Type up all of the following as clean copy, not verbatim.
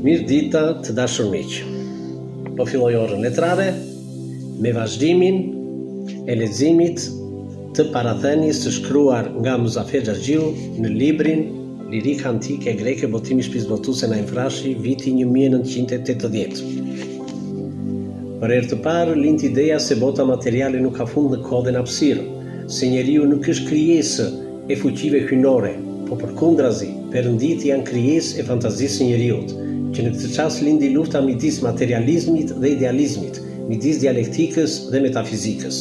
Mirëdita të dashur miq. Po filloj orën letrare me vazhdimin e leximit të parathënies së shkruar nga Muzafer Xhaxhiu në librin Lirika Antike Greke botim i Shtëpisë Botuese Naim Frashëri viti 1980. Për herë të parë lind ideja se bota materiale nuk ka fund në kohë dhe në hapësirë, se njeriu nuk është krijesë e fuqive hyjnore, po përkundrazi, perënditë janë krijesë e fantazisë së njeriut. Që në këtë çast lindi lufta midis materializmit dhe idealizmit, midis dialektikës dhe metafizikës.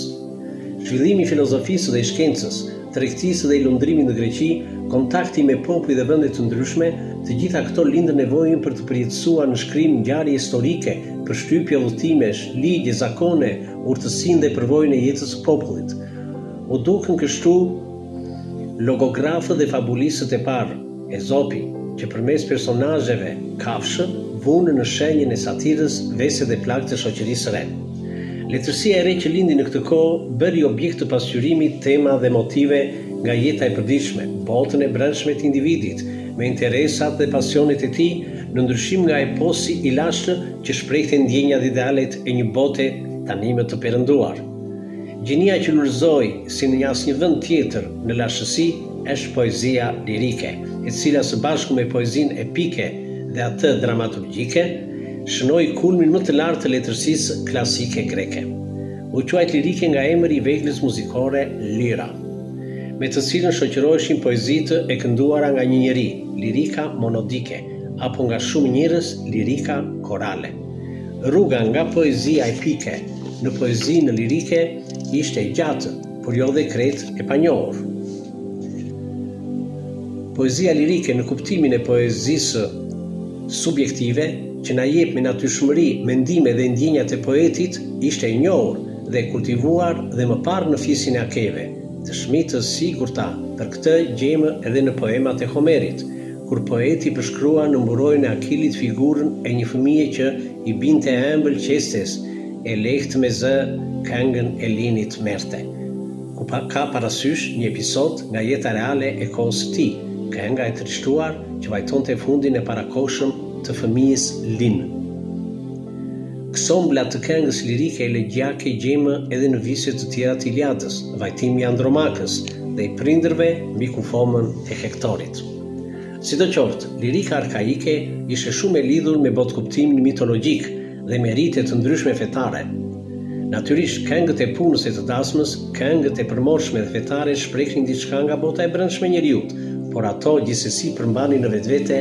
Zhvillimi i filozofisë dhe i shkencës, tregtisë dhe i lundrimit në Greqi, kontakti me popuj dhe vende të ndryshme, të gjitha këto lindën nevojën për të përjetësuar në shkrim ngjarje historike, përshtypje udhëtimesh, ligje, zakone, urtësinë dhe përvojën e jetës së popullit. U dukën kështu logografët dhe fabulistët e parë, Ezopi, që përmes personazheve kafshë, vunë në shenjën e satirës vese dhe plagë të shoqërisë së re. Letërsia e re që lindi në këtë kohë bëri objekt të pasqyrimit tema dhe motive nga jeta e përditshme, botën e brendshme të individit, me interesat dhe pasionet e tij, në ndryshim nga eposi i lashtë që shprehte ndjenjat dhe idealet e një bote tanimë të perënduar. Gjinia që lulëzoi si në asnjë vend tjetër në lashtësi është poezia lirike, e cila së bashku me poezinë epike dhe atë dramaturgjike, shënoi kulmin më të lartë të letërsisë klasike greke. U quajt lirike nga emri i veglës muzikore lira, me të cilën shoqëroheshin poezitë e kënduara nga një njeri, lirika monodike, apo nga shumë njerëz, lirika korale. Rruga nga poezia epike në poezinë lirike ishte e gjatë, por jo dhe krejt e panjohur. Poezia lirike në kuptimin e poezisë subjektive, që na jep me natyrshmëri mendime dhe ndjenjat e poetit, ishte e njohur dhe e kultivuar dhe më parë në fisin e Akejve. Dëshmi të sigurta për këtë gjejmë edhe në poemat e Homerit, kur poeti përshkruan në mburojën e Akilit figurën e një fëmije që i binte ëmbël qestes e lehtë me zë këngën e Linit merrte, ku pa ka parasysh një episod nga jeta reale e kohës së tij, kënga e trishtuar që vajtonte fundin e parakohshëm të fëmijës Lin. Kësombla të këngës lirike elegjiake gjejmë edhe në vise të tjera të Iliadës, vajtimi i Andromakës dhe i prindërve mbi kufomën e Hektorit. Sidoqoftë, lirika arkaike ishte shumë e lidhur me botëkuptimin mitologjik dhe me rite të ndryshme fetare. Natyrisht, këngët e punës e të dasmës, këngët e përmorshme dhe fetare shprehnin diçka nga bota e brendshme e njeriut, por ato gjithsesi përmbanin në vetvete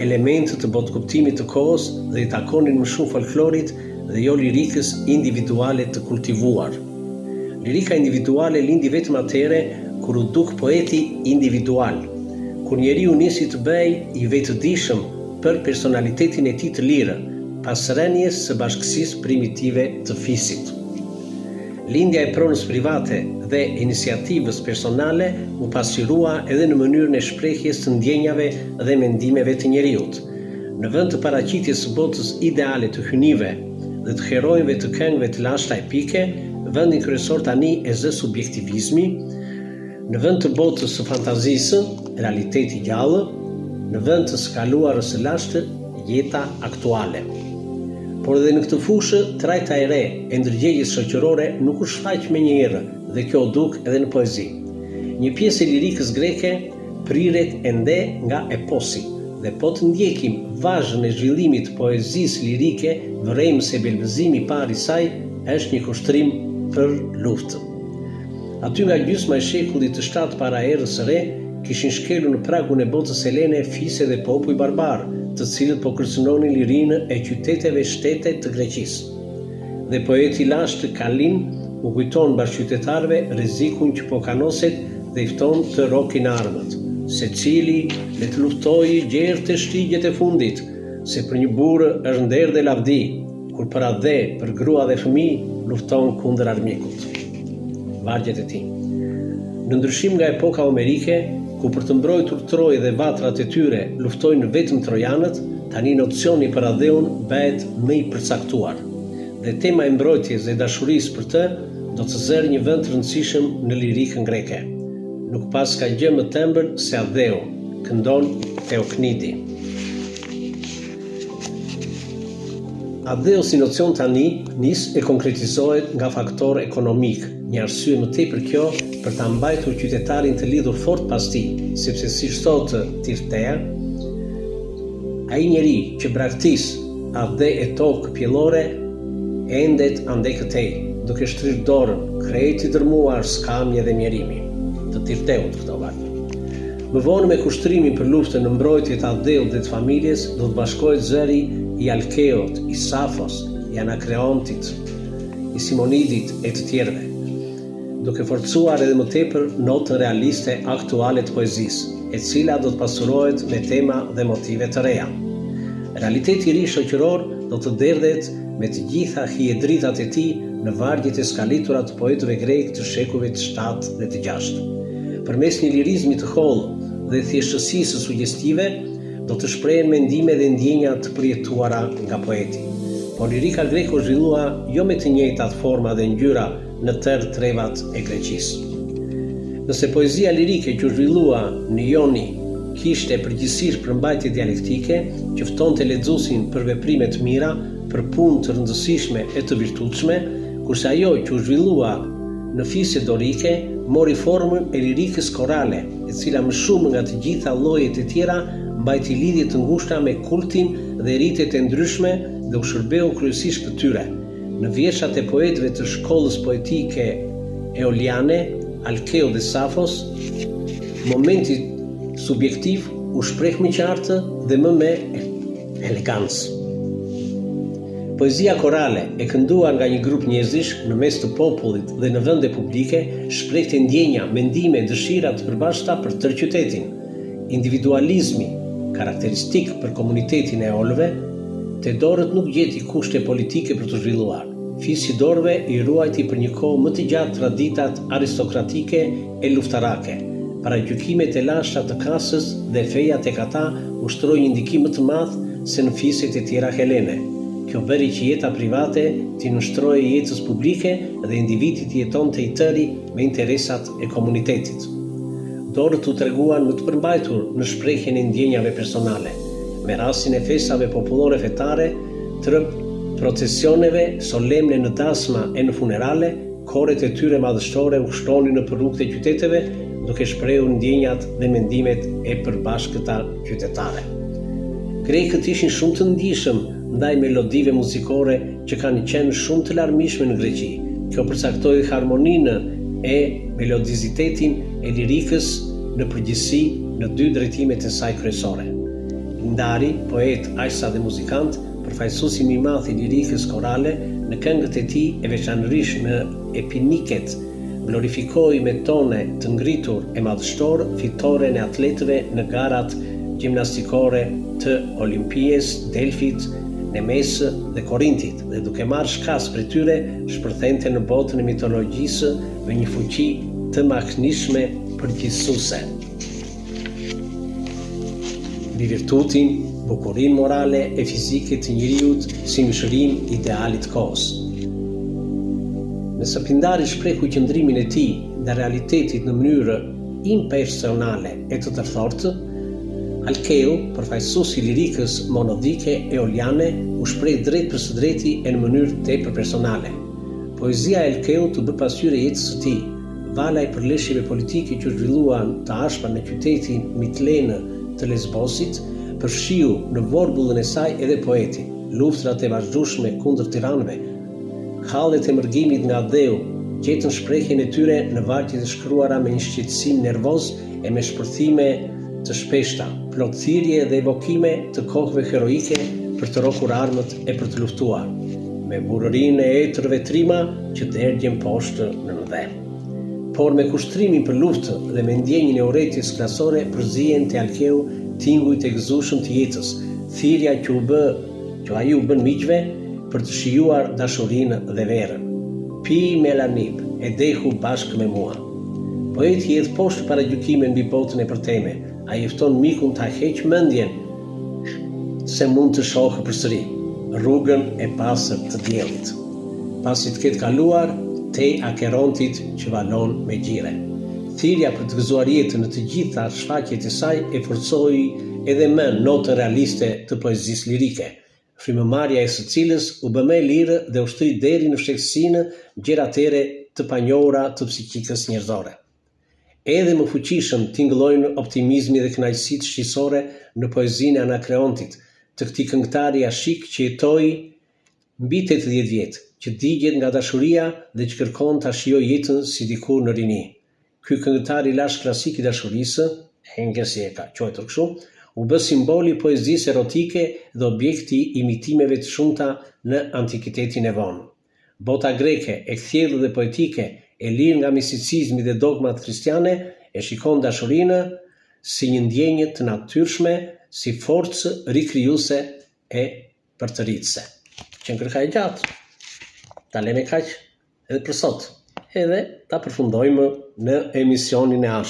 elementë të botëkuptimit të kohës dhe i takonin më shumë folklorit dhe jo lirikës individuale të kultivuar. Lirika individuale lindi vetëm atëherë kur u duk poeti individual, kur njeriu nisi të bëhej i vetëdijshëm për personalitetin e tij të lirë, pas rënies së bashkësisë primitive të fisit. Lindja e pronës private dhe iniciativës personale u pasqyrua edhe në mënyrën e shprehjes së ndjenjave dhe mendimeve të njeriut. Në vend të paraqitjes së botës ideale të hyjnive dhe të heronjve të këngëve të lashta epike, vendin kryesor tani e zë subjektivizmi, në vend të botës së fantazisë, realiteti i gjallë, në vend të së kaluarës së lashtë, jeta aktuale. Por edhe në këtë fushë, trajta e re e ndërgjegjes shoqërore nuk u shfaq menjëherë dhe kjo u duk edhe në poezi. Një pjesë e lirikës greke priret ende nga eposi dhe po të ndjekim vazhën e zhvillimit të poezisë lirike vërejmë se belbëzimi i parë i saj është një kushtrim për luftë. Aty nga gjysma e shekullit të shtatë para erës së re, kishin shkelur në pragun e botës helene fise dhe popuj barbarë, të cilët po kërcënonin lirinë e qyteteve-shtete të Greqisë. Dhe poeti i lashtë Kalin u kujton bashkëqytetarëve rrezikun që po kanoset dhe i fton të rrokin armët. Secili le të luftojë gjer te shtigjet e fundit, se për një burrë është nder dhe lavdi, kur për atdhe, për grua dhe fëmijë, lufton kundër armikut. Vargjet e tij. Në ndryshim nga epoka homerike, ku për të mbrojtur Trojë dhe vatrat e tyre luftojnë vetëm trojanët, tani nocioni për atdheun bëhet më i përcaktuar. Dhe tema e mbrojtjes dhe dashurisë për të do të zërë një vend të rëndësishëm në lirikën greke. Nuk paska gjë më të ëmbël se atdheu, këndon Teoknidi. Atdheu si nocion tani nis e konkretizohet nga faktorë ekonomikë, një arsye më tepër kjo për ta mbajtur qytetarin të lidhur fort pas tij, sepse siç thotë Tirtea, ai njeri që braktis atdhe e tokë pjellore, endet andej këtej, duke shtrirë dorën, krejt i dërmuar skamje dhe mjerimi. Të Tirteut këto vargje. Më vonë me kushtrimin për luftën në mbrojtje të atdheut dhe të familjes do të bashkohet zëri i Alkeut, i Safos, i Anakreontit, i Simonidit e të tjerëve, duke forcuar edhe më tepër notën realiste aktuale të poezisë, e cila do të pasurohet me tema dhe motive të reja. Realiteti i ri shoqëror do të derdhet me të gjitha hijedritat e tij në vargjet e skalitura të poetëve grekë të shekujve të shtatë dhe të gjashtë. Përmes një lirizmi të hollë dhe thjeshtësisë sugjestive, do të shprehen mendime dhe ndjenja të përjetuara nga poeti. Por lirika greke u zhvillua jo me të njëjtat forma dhe ngjyra në tërë trevat e Greqisë. Nëse poezia lirike që u zhvillua në Joni kishte përgjithësisht përmbajtje dialektike, që ftonte lexuesin për veprime të mira, për punë të rëndësishme e të virtytshme, kurse ajo që u zhvillua në fiset dorike mori formën e lirikës korale, e cila më shumë nga të gjitha llojet e tjera mbajti lidhje të ngushta me kultin dhe ritet e ndryshme dhe u shërbeu kryesisht këtyre. Në vjershat e poetëve të shkollës poetike eoliane, Alkeut dhe Safos, momenti subjektiv u shpreh më qartë dhe më me elegancë. Poezia korale, e kënduar nga një grup njerëzish në mes të popullit dhe në vende publike, shprehte ndjenja, mendime, dëshira të përbashkëta për tërë qytetin. Individualizmi, karakteristik për komunitetin e eolëve, te dorët nuk gjeti kushte politike për t'u zhvilluar. Fisi i dorëve i ruajti për një kohë më të gjatë traditat aristokratike e luftarake. Paragjykimet e lashta të kastës dhe feja tek ata ushtroi një ndikim më të madh se në fiset e tjera helene. Kjo bëri që jeta private t'i nënshtrohej jetës publike dhe individi të jetonte i tëri me interesat e komunitetit. Dorët u treguan më të përmbajtur në shprehjen e ndjenjave personale. Me rastin e festave popullore fetare, të procesioneve solemne në dasma e në funerale, Koret e tyre madhështore ushtonin nëpër rrugët e qyteteve, duke shprehur ndjenjat dhe mendimet e përbashkëta qytetare. Grekët ishin shumë të ndjeshëm ndaj melodive muzikore që kanë qenë shumë të larmishme në Greqi. Kjo përcaktoi harmoninë e melodizitetin e lirikës në përgjithësi në dy drejtimet e saj kryesore. Pindari, poet aq sa dhe muzikant, Përfaqësuesi më i madh i lirikës korale, në këngët e tij e veçanërisht në epiniket, glorifikoi me tone të ngritur e madhështor fitoren e atletëve në garat gjimnastikore të Olimpies, Delfit, Nemesë dhe Korintit dhe duke marrë shkas prej tyre shpërthente në botën e mitologjisë me një fuqi të mahnitshme përgjithësuese. Mbi virtutin, bukurinë morale e fizike të njeriut si mishërim i idealit të kohës. Nëse Pindari shprehu qëndrimin e tij ndaj realitetit në mënyrë impersonale e të tërthortë, Alkeu, përfaqësues i lirikës monodike eoliane, u shpreh drejtpërsëdrejti e në mënyrë tepër personale. Poezia e Alkeut u bë pasqyrë e jetës së tij, Vala e përleshjeve politike që u zhvilluan të ashpra në qytetin Mitlenë të Lesbosit, përfshiu në vorbullën e saj edhe poetin. Luftërat e vazhdueshme kundër tiranëve, hallet e mërgimit nga atdheu, gjetën shprehjen e tyre në vargjet e shkruara me një shqetësim nervoz e me shpërthime të shpeshta, plot thirrje dhe evokime të kohëve heroike për të rrokur armët e për të luftuar, me burrërinë e etërve trima që dergjen poshtë nën dhe. Por me kushtrimin për luftë dhe me ndjenjën e urrejtjes klasore përzihen te Alkeu tingujt e gëzueshëm të jetës, thirrja që u bë që ai u bën miqve për të shijuar dashurinë dhe verën. Pi Melanip, e dehu bashkë me mua. Poeti hedh poshtë paragjykimet mbi botën e përtejme, ai e fton mikun ta heqë mendjen se mund të shohë përsëri rrugën e pastër të diellit, pasi të ketë kaluar tej Akerontit që valon me gjire. Thirrja për të gëzuar jetën në të gjitha shfaqjet e saj e forcoi edhe më notën realiste të poezisë lirike. frymëmarrja e së cilës u bë më e lirë dhe u shtri deri në fshehtësinë gjer atëherë të panjohura të psikikës njerëzore. Edhe më fuqishëm tingëllojnë optimizmi dhe kënaqësitë shqisore në poezinë e Anakreontit, të këtij këngëtari ashik që jetoi mbi 80 vjet, që digjet nga dashuria dhe që kërkon ta shijojë jetën si dikur në rini. Ky këngëtar i lashtë klasik i dashurisë, Engelsi e ka quajtur kështu, u bë simbol i poezisë erotike dhe objekt i imitimeve të shumta në antikitetin e vonë. Bota greke, e kthjellët dhe poetike, e lirë nga misticizmi dhe dogmat kristiane, e shikon dashurinë si një ndjenjë të natyrshme, si forcë rikrijuese e përtëritëse. Qenkërka e gjatë. Ta lëmë kaq edhe për sot. Edhe ta përfundojmë në emisionin e ardhshëm.